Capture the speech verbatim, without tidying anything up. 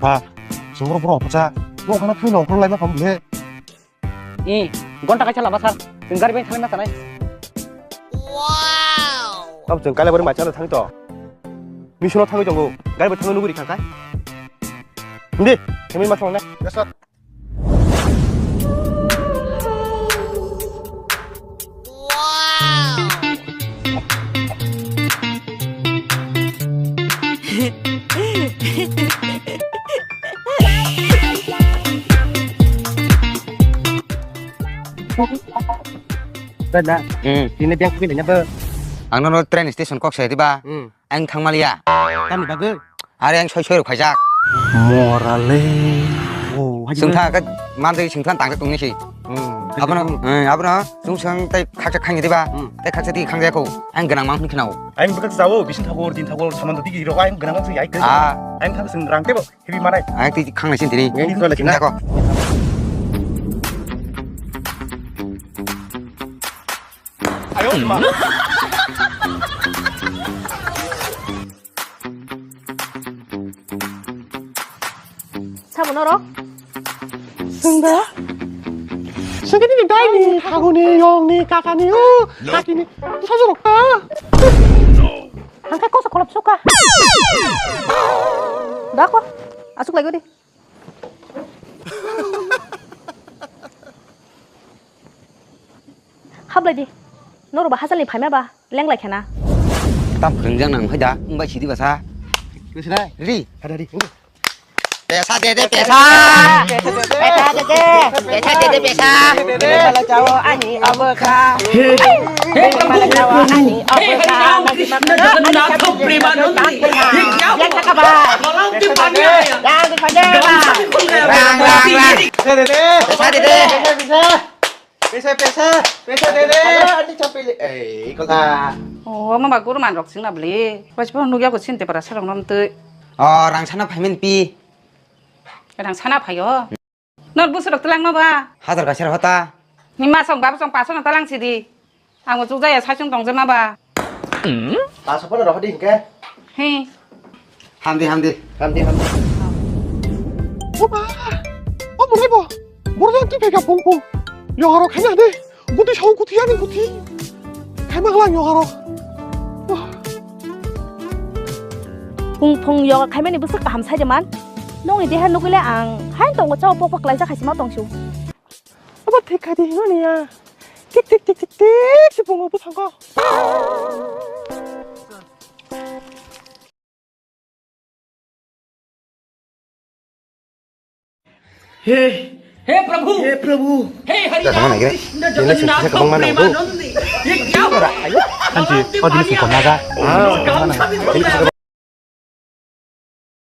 Ba, chwng borok borok opor cha. Bo khana thwi nongkhor lai ma khamu le. I, gonta kaisa lama sar. Chwng gari bai thangna sanai. Abo chwng kailai bari macha thang to. Misino thangwi tongo. Gari bai thangwi nuguri khangkha. Hindi, kami ma thangna. Yes, sir. Benda, hmm, ini biang kuwi nanya be. Ang nono train station kok sai diba? Hmm. Ang thangmaliya. Tamni bagwi? Are ang soi soi rok khaijak. Morale. Oh, haji. Sengtha ka manjai sengtha tangka tongni si. Hmm. Abono, eh, abono, sung sang tai khaksa khangni diba? Hmm. Tai khaksa di khangjako. Ang gwnang mang khwnao. Ang bwkak sao, bisin thago, din thago, saman dodi rok ang gwnang mang sai ai. Ah. Ang thang seng rang tebo. Heavy manai. Ang ti khang naisin tini. Ang khang naisin na. Sengtha ko. Sabo norok? Sengda? Sengda ni dai ni, thago ni, yong ni, kaka ni, o, kaki ni, sajorok ta. Hangke kosa kolop suka. Dako, asuk lagi di. Hablai di. Noro ba hajalni phaima ba lenglai khena. Tam phwrwngjak nang phai da, wng bai sidi basa. Kisa nai? Ri. Ada di. Pesa de de pesa. Pesa de de. Pesa de de pesa. Mala chao ani abkha. Mala chao ani abkha. Jagannatha Premanandi. Ye kya baat? Malang ki pani aaya. Rang, rang, rang. Pesa de de. Pesa de de. Pesa, pesa, pesa de de. Ani chapili. Eh, iko ka. Oh, mama guru man rok singna bli. Pas pon nugya ko sinte para sarong nom tui. Oh, rang sana payment pi. Rang sana payo. Nor busuk rok telang ma ba? Hajar kaisa hota. Ni ma song baba song paso no telang sidi. Ang bo chukjaya saichung tongjaima ba. Paso phano rohor di hinkhe. He. Hamdi, hamdi. Hamdi, hamdi. O ba! O bwrwi bo! Borok jani twi phaikha pung pung. Yogaro khaina de. Guti sao guti ani guti. Khaima gala yogaro. Pung pung yoga khaimani bwswk kaham sai de man. Nongni deha nugwile ang hain tongo chao pok pok klaijak hai se ma tongsu. Abo thik khai di hino niya. Tik tik tik tik tik se pungo bwskango. He, हे प्रभु, हे प्रभु, हे हरि राम कृष्ण जगन्नाथ प्रेमानंद, ये क्या हुआ? Hanchi, o dini sungkon naga.